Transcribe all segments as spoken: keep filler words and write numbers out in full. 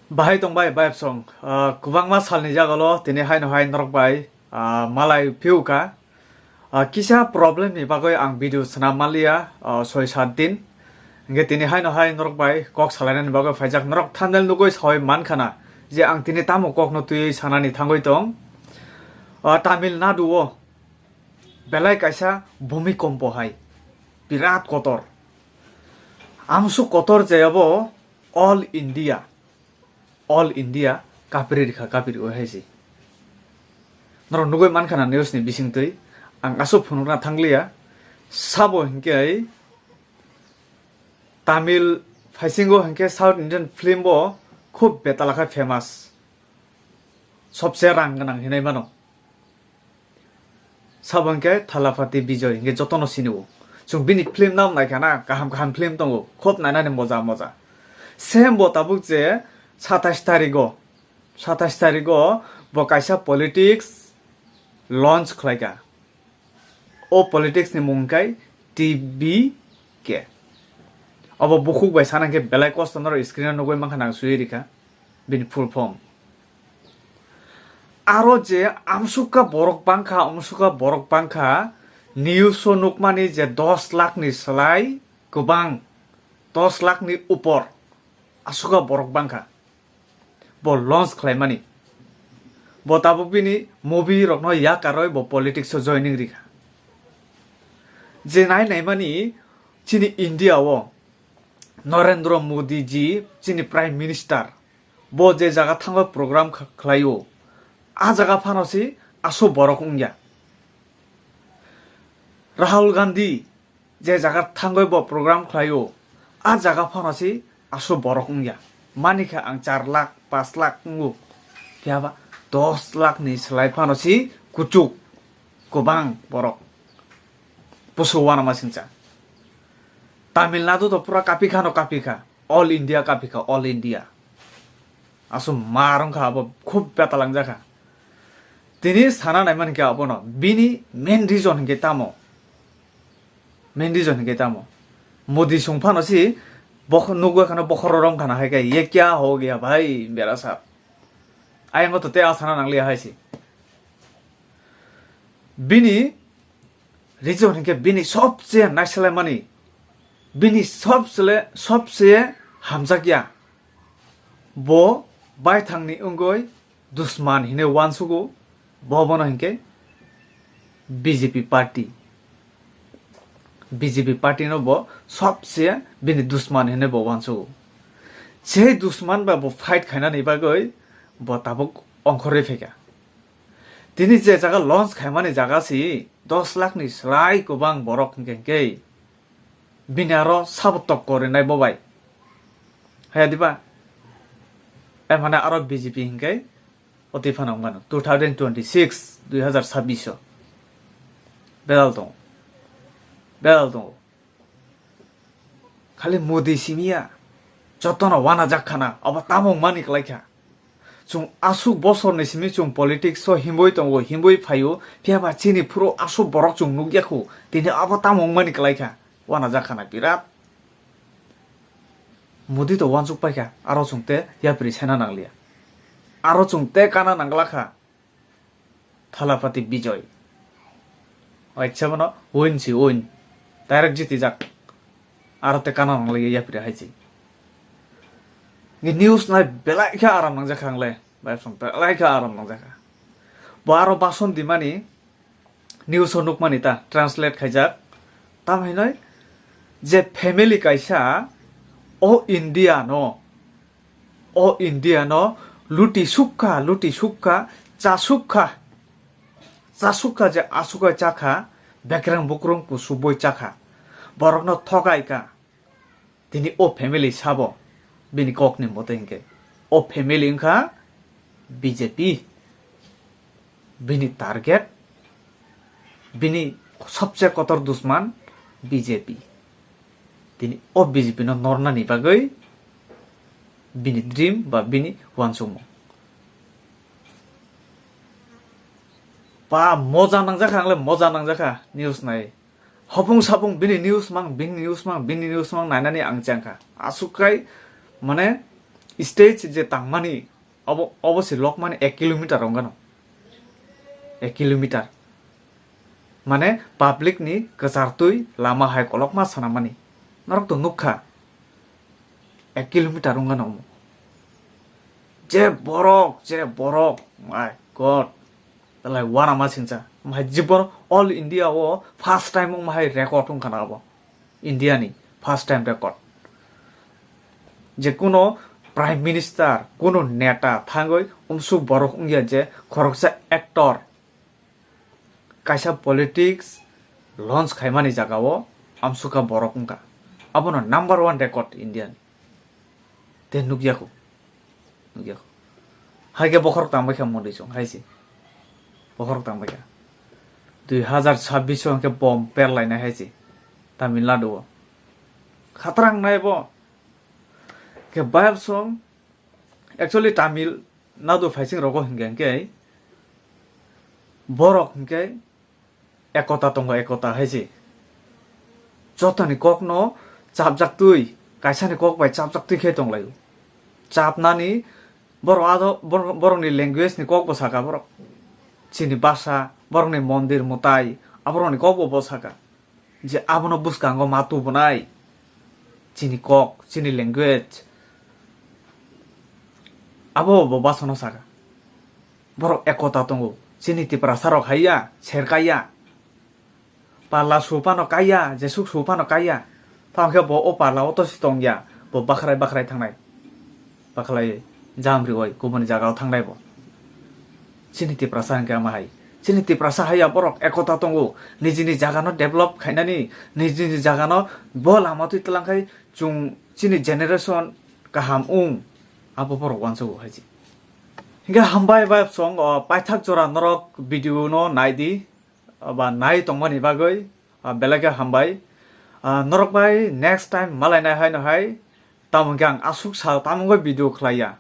Bahai tong bai, bai song. Ah, kwbangma salni jagalo tini haino hai norok bai, ah, malai phiu kha. Ah, kisa problem ni bagwi ang video swnam manliya, ah, soi sat din. Hingke tini haino hai norok bai kok salainani bagwi phaijak. Norok thumbnail nugwi sawi mankha na je ang tini tamo kokno twiwi sanani thangwi tong. Ah, Tamil Nadu o belai kaisa bhumikompo hai, birat kotor. Amsuk kotor je abo all India, all India kapri rikha, kapri o hai se. Norok nugwi mankha na news ni bisingtwi, ang aswk phunukna thangliya. Sabo hinkhe Tamil phaisingo hinkhe South Indian film bo khub betala khe famous, sobse rang gwnang hinwi mano. Sabo hinkhe Thalapathy Bijoy hinkhe jotono sinio. Chwng bini film nam naikha na, kaham kaham film tongo, khub nainani moja moja. Same bo tabuk je satais tarigo, satais tarigo bo kaisa politics launch khlaikha. O politics ni mung khe T B K. Obo bukhuk bai sana khe belai kosto norok screen o nugwi mankha nang sui rikha bini full form. Aro je amsukha borok bangkha, amsukha borok bangkha, news o nukmani je dos lakh ni slai kwbang, dos lakh ni upor asukha borok bangkha. Bo launch khlaimani. Bo tabuk bini movie rokno yakarwi bo politics o joining rikha. Je nai naimani chini India o Narendra Modi ji chini Prime Minister, bo je jaga thangwi program kh-, khlaio, a jaga phano se aswk borok wngya. Rahul Gandhi je jaga thangwi bo program khlaio, a jaga phano se aswk borok wngya. Mani khe ang char lakh, pas lakh wngo. Phiya ba dos lakh ni slai phano se kuchuk kwbang borok. Busu uanama singcha. Tamil Nadu to pura kapi khano kapi kha. All India kapi kha, all India. Aswk mar wngkha abo khub betalang jakha. Tini sana naimani khe abono bini main reason hinkhe tamo? Main reason hinkhe tamo? Modi sung phano si bokh-, nugwi khano bokhoro rom khana hai khe, "Ye kya ho gaya bhai, mera saath?" Ayang to te asana nangliya hai si. Bini reason hinkhe bini sobse naisalaimani, bini sobsele-, sobse hamjakya. Bo baithangni wngwi dusman hinwi uansugo, bo bono hinkhe B J P party. B J P party no bo sobse bini dusman hinwi bo uansugo. Sei dusman bai bo fight khainani bagwi bo tabuk ongkhorwi phaikha. Tini je jaga launch khaimani jaga si dos lakh ni slai kwbang borok hinkhe hinkhe bini aro sabo tokko rinai bo bai. Haya diba? E mane aro B J P hinkhe oti phano wngmano two thousand twenty-six, dui hazar sabbish o. Bedal tongo. Bedal tongo. Khali Modi simiya, jotono uanajak khana, abo tamo wngmani kwlai kha. Chwng aswk bosorni simi chwng politics o himwi tongo, himwi phaio, phiya ba chini phuru aswk borok chwng nukya khu, tini abo tamo wngmani kwlai kha, uanajak khana birat. Modi to uansuk pai kha, aro chwng te yapri sena nangliya. Aro chwng te kana nangla kha. Thalapathy Bijoy. Waisa bono win si win. Direct jitijak. Aro te kana nanglai yapri hai si. Nge news nai belai khe aram nangjakha ang le. Bai song belai khe aram nangjakha. Bo aro bason dimani news o nukmani ta translate khaijak. Tam hinoi je family kaisa o India no O India no luti sukha, luti sukha, cha sukha, cha sukha je asukha chakha, bekreng bukrung kusubui chakha, borokno thogai kha. Tini o family sabo, bini kokni mote hinkhe, o family wngkha B J P. Bini target, bini sobse kotor dusman B J P. Tini o B J P no nornani bagwi bini dream ba bini uansukmung. Ba moja nangjakha, ang le moja nangjakha news nai. Hopung sapung bini news mang, bini news mang, bini news mang nainani ang chengkha. Aswk khai mane Stage je tangmani, obo, obo se lokmani ek kilometer wngkha no. Ek kilometer. Mane public ni kwchartwi lama hai kolokma swnamani. Norok to nukha. Ek kilometer wngkha no omo. Je borok, je borok, my God. Talai uanama singcha. Omo hai jibon all India o first time omo hai record wngkha na abo. India ni first time record. Je kuno Prime Minister, kuno neta thangwi umsuk borok wngya je khoroksa actor kaisa politics launch khaimani jagao amsukha borok wngkha. Abono number one record India ni. Te nukya kho. Nukya kho. Hai khe bokhorok tangbai kha Modi chwng hai se. Bokhorok tangbai kha. Dui hazar chabbish o hwnkhe bomb perlainai hai se. Tamil Nadu o. Khatrang nai bo. Khe bayap song. Actually Tamil Nadu phaising rogo hwnkhe hwnkhe borok hwnkhe ekota tongo, ekota hai se. Jotoni kokno chapjaktwi, kaisani kok bai chapjaktwi khe tonglaio. Chapnani borok ado, borok, borokni language ni kok bo saka borok. Chini basa, borokni mondir mwtai, aborokni kok bo bo saka. Je abono bwskango ma tubunai. Chini kok, chini language. Abo bo basano saka. Borok ekota tongo. Chini Tiprasa rok haiya, serkaiya. Pala su phano kaiya, jesuk su phano kaiya. Tamo khe bo o pala o tosi tongya, bo bakhrai bakhrai thangnai. Bakhlai jam rioi kubuni jagao thangnai bo. Chini Tiprasa hwnkhe ama hai. Chini Tiprasa haiya borok ekota tongo. Nijini jagano develop khainani, nijini jagano bo lama twi twlang khai chwng chini generation kaham wng. Abo borok uansugo hai se. Hingkhe hambai bai song, o, paithak jora norok video no nai di, o, ba nai tongmani bagwi, o, belai khe hambai. O, norok bai next time malainai hai no hai, tamo hingkhe ang aswk sal tamo wngwi video khlaiya,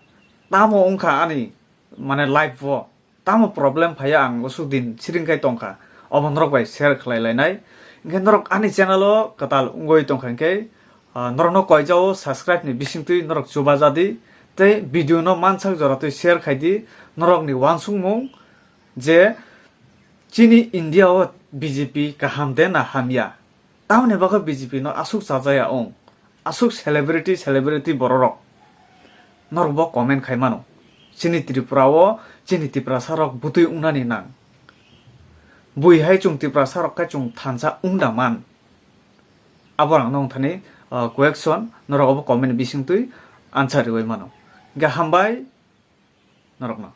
tamo wngkha ani mane life o, tamo problem phaiya ang usuk din siring khai tongkha, obo norok bai share khlai lainai. Hingkhe norok ani channel o kwtal wngwi tongkha hingkhe, Ah, norokno koijao subscribe ni bisingtwi norok chubaja di, tei video no mansak joratwi share khai di. Norokni uansukmung je chini India o B J P kaham de na hamya, tamoni bagwi B J P no aswk chajaya wng, aswk celebrity celebrity bororok norok bo comment khai mano. Chini Tripura o chini Tiprasa rok bwtwi wngnani nang, bui hai chwng Tiprasa rok khe chwng thansa wngda man. Abo rang nong thani, ah, question norok obo comment bising twi answer riwi mano. Hingkhe hambai norokno.